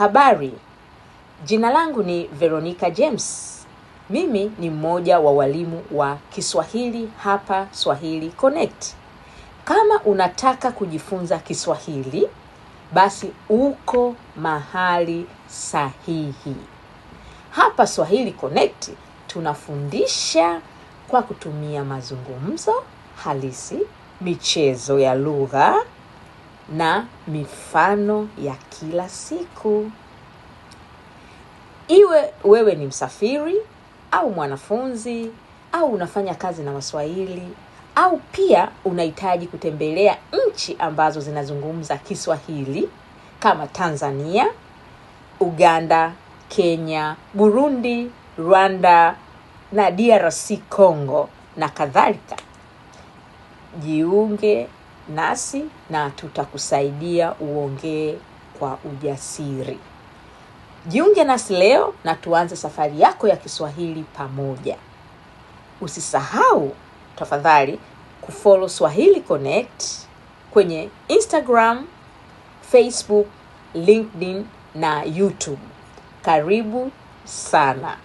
Habari, jina langu ni Veronica James. Mimi ni mmoja wa walimu wa Kiswahili hapa Swahili Connect. Kama unataka kujifunza Kiswahili, basi uko mahali sahihi. Hapa Swahili Connect tunafundisha kwa kutumia mazungumzo halisi, michezo ya lugha na mifano ya kila siku. Iwe wewe ni msafiri au mwanafunzi au unafanya kazi na Waswahili au pia unahitaji kutembelea nchi ambazo zinazungumza Kiswahili kama Tanzania, Uganda, Kenya, Burundi, Rwanda na DRC Congo na kadhalika. Jiunge nasi na tutakusaidia uongee kwa ujasiri. Jiunge nasi leo na tuanze safari yako ya Kiswahili pamoja. Usisahau tafadhali kufollow Swahili Connect kwenye Instagram, Facebook, LinkedIn na YouTube. Karibu sana.